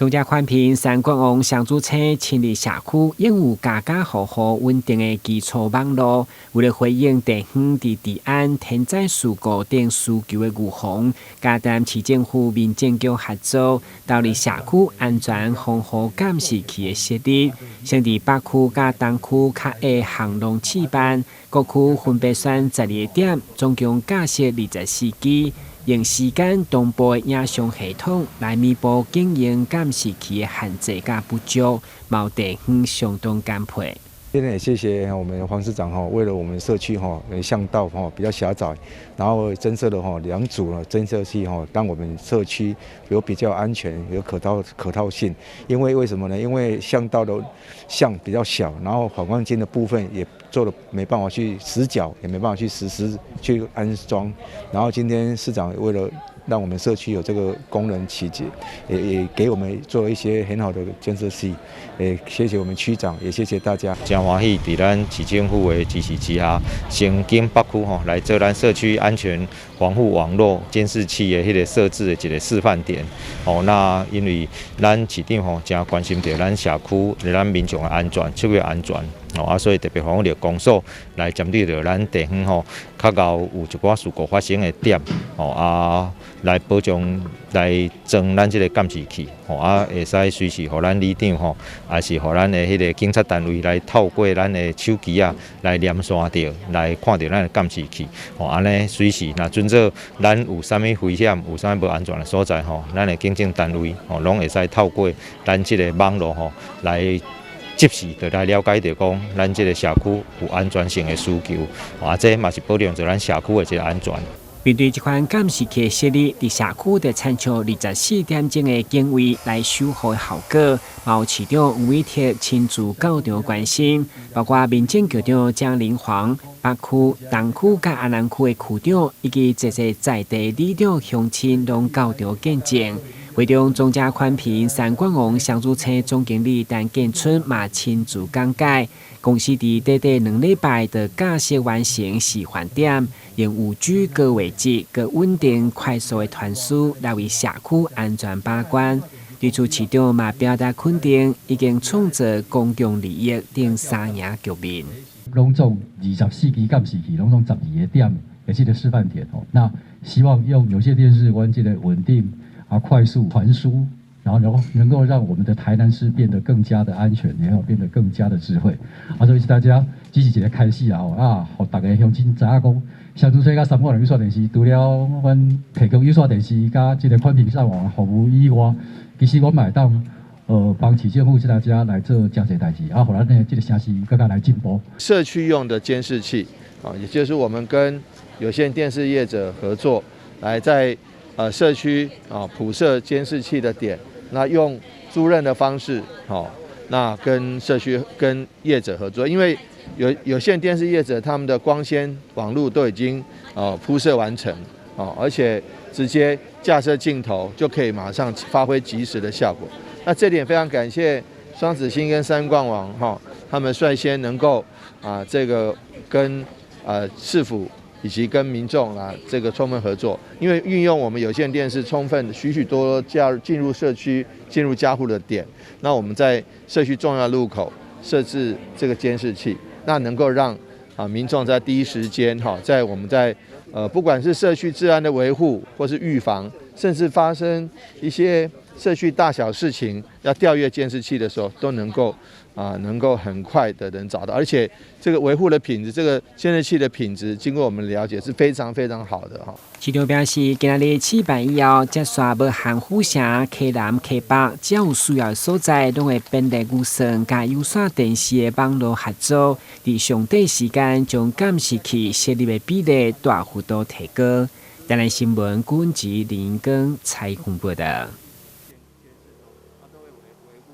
總社寬頻三國王雙子星親臨社區，擁有家家戶戶穩定的基礎網路，為了回應地方佇治安、天災事故等需求的預防，佮台南市政府民政局合作，投入社區安全防護監視器的設立，先佇北區佮東區較下巷弄試辦，各區分別選12個點，總共架設24支。用時間同步的影像系統來彌補警用監視器的限制佮不足，嘛有地方相當感佩。今天也謝謝我們黃市長哈，為了我們社區哈巷道哈比較狹窄，然後增設了哈兩組偵測器哈，讓我們社區有比較安全、有可靠性。因為為什麼呢？因為巷道的巷比較小，然後反光鏡的部分也做了沒辦法去死角，也沒辦法去實施去安裝。然後今天市長為了讓我們社區有這個功能齊全，也給我們做了一些很好的監測器，也謝謝我們區長，也謝謝大家。真歡喜，佇咱市政府的支持之下，先經北區吼來做咱社區安全防護網絡監視器的彼個設置的一個示範點。哦，那因為咱市長吼誠關心著咱社區、咱民眾的安全、社會安全。哦啊，所以特別吩咐著公所來針對著咱地方吼，較𠢕有一寡事故發生的點，哦啊，來保障來裝咱這個監視器，吼啊，會使隨時予咱里長吼，抑是予咱的彼個警察單位來透過咱的手機啊，來連線著，來看著咱的監視器，吼按呢隨時若準做咱有啥物危險、有啥物無安全的所在吼，咱的警政單位吼，攏會使透過咱這個網路吼來及時就來了解著講，咱這個社區有安全性的需求，啊，這嘛是保障著咱社區的一個安全。面對這款監視器設立，佇社區就親像24點鐘的警衛來守護效果，嘛有市長黃偉哲親自到場關心，包括民政局長江林煌、北區、東區佮安南區的區長，以及濟濟在地里長鄉親攏到場見證。會中總社寬頻三冠王雙子星總經理陳建春嘛親自講解，公司佇短短2禮拜就架設完成示範點，用5G 高畫質、閣穩定快速的傳輸來為社區安全把關。對此市長嘛表達肯定，已經創造公共利益等三贏局面。攏總24支監視器，攏總12個點的這個示範點哦。那希望用有線電視阮這個穩定啊，快速傳輸，然後能夠讓我們的台南市變得更加的安全，然後變得更加的智慧。啊，所以大家只是一個開始啊，啊，予逐家鄉親知影講，雙子星佮三冠王有線電視，除了阮提供有線電視佮這個寬頻上網服務以外，其實阮嘛會當幫市政府這遮來做誠濟代誌，啊，予咱的這個城市閣較來進步。社區用的監視器啊，也就是我們跟有線電視業者合作，來在社區啊鋪設監視器的點，那用租賃的方式，好，那跟社區跟業者合作，因為有線電視業者他們的光纖網路都已經鋪設完成，哦，而且直接架設鏡頭就可以馬上發揮即時的效果。那這點非常感謝雙子星跟三冠王哈，他們率先能夠啊這個跟市府以及跟民眾啊這個充分合作，因為運用我們有線電視充分許許多多加進入社區、進入家戶的點，那我們在社區重要路口設置這個監視器，那能夠讓啊民眾在第一時間哈，在我們在不管是社區治安的維護或是預防，甚至發生一些社區大小事情要調閱監視器的時候，都能夠啊能夠很快的能找到，而且這個維護的品質，這個監視器的品質，經過我們了解是非常非常好的哈。市長表示，今仔日試辦以後，接續無限府城、溪南、溪北，只要有需要的所在，攏會編列預算佮有線電視的網路合作，佇上短時間將監視器設立的比例大幅度提高。台南新聞，郭文吉、林根采訪報道。